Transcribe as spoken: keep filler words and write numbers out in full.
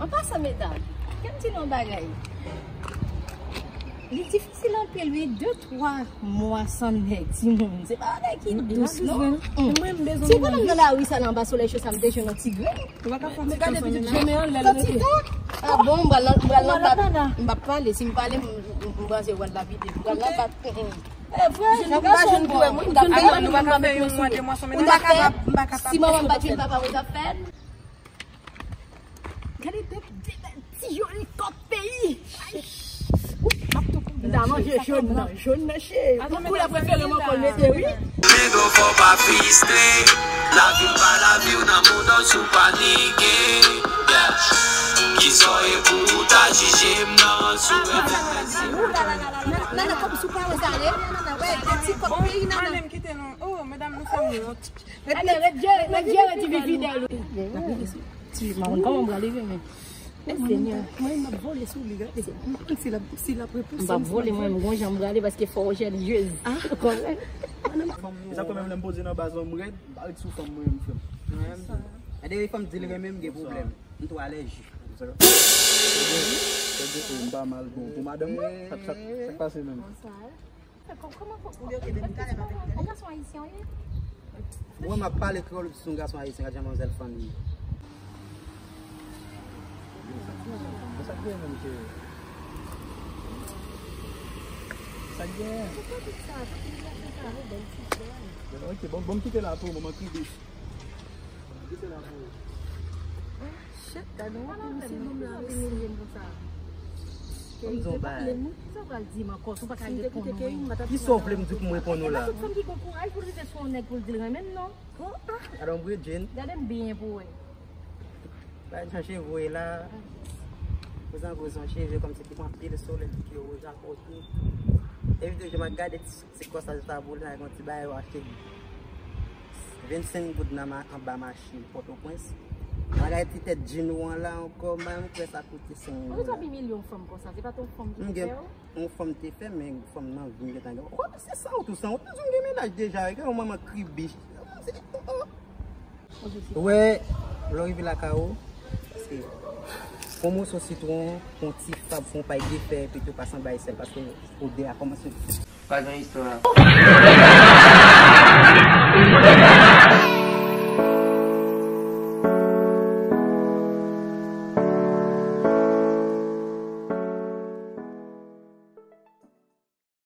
An pasan, medam, kè m di nou yon bagay. Li difisil anpil, wi, de twa mwa san nèg, timoun. Se pa bagay ki dous, non. Si w konnen m nan lari sa, nan anba solèy cho sa, m te jwenn yon ti grenn. Ou pa ka fè yon ti tan san mil la. Yon ti tan. Ah bon, m pral nan, m pral nan bat. M p ap pale. Si m pale, m, m, m panse w pral lapide. M pral nan bat. E vre, nou pa jwenn pou wè moun. M t ap fè, nou pa ka fè yon mwa, de mwa, san mil. M t ap fè. Si manman m pa t jwenn papa m, m t ap fè. Gade de, de bèl ti joli kòk peyi. M ta manje jòn nan, jòn nan cheri. Pou koulè prefere m ankò mete, wi. Nego fò pa fistre. Lavi m pa lavi w nan mond an sou panike. Yeah. Kisa w ye pou ou ta jije m nan sou M M S? Nana, kòm sou pa wè sa, ale. Wè, de ti kòk peyi, nana. Madanm, kite nou. Oh, medam, nou fè m wont. Ale, ret jere, ret jere ti fi fidèl ou. Ti mamoun, kòman m prale men? E Senyè. Mwen, m ap vole sou li, gade. M konn si l ap, si l ap repouse m. M p ap vole, mwen, m gon jan m prale paske fò w jèlyez. Ou konprann? E sa fè menm lè m poze nan baz lan, m rèd, m pa ret sou fanm mwen, m frè m. Gade, fò m di l renmen m, gen pwoblèm. M twò alèji. M pa mal bon. Pou madanm mwen, sa, sa, sa k pase menm? Kòman, kòman, kòman, yon gason ayisyen w ye? Mwen, m ap pale kreyòl, se yon gason ayisyen, gad jan manzèl fann li. Sa k gen menm, cheri? Sa k gen? Poukwa tout sa? Tout moun ap fè sa, bèl ti flè. Ok, bon, bon, m kite la pou ou, manman kribish. Kite la pou ou. Shit, gade yon pil se nonm la, mesye. Ban m di yon bagay. Kisa w pral di m ankò, si w pa ka reponn mwen? Kisa w vle m di pou m reponn ou la? E pa tout fanm ki gon kouraj pou l rive sou yon nèg pou l di l renmen l, non. Gade yon Bridgine. Gade m byen pou w wè. Gade jan cheve w ye la. Kozango se yon cheve kòmsi ki pran pil solèy, ki wouj a kote. Evite jan m ap gade ti, ti kòsaj sa pou l la, yon ti bagay w achte. Vennsenk goud nan ma-, anba mache Pòtoprens. Bagay ti tèt djin ou an la ankò, m pa menm kwè sa koute senk goud la. Poukisa w pi milyon fanm konsa? Se pa t yon fanm ki fè w? Yon fanm te fè, men fanm nan vin gentan gen. Oh, se san wout ou san wout. M di w m gen mennaj deja, e gen yon manman kribish. Ou wè, lè w rive lakay ou, paske pran moso sitwon, pran ti fab, pran pay de fè, epi tou pase anba esèl, paske odè a kòmanse. Pa gen istwa.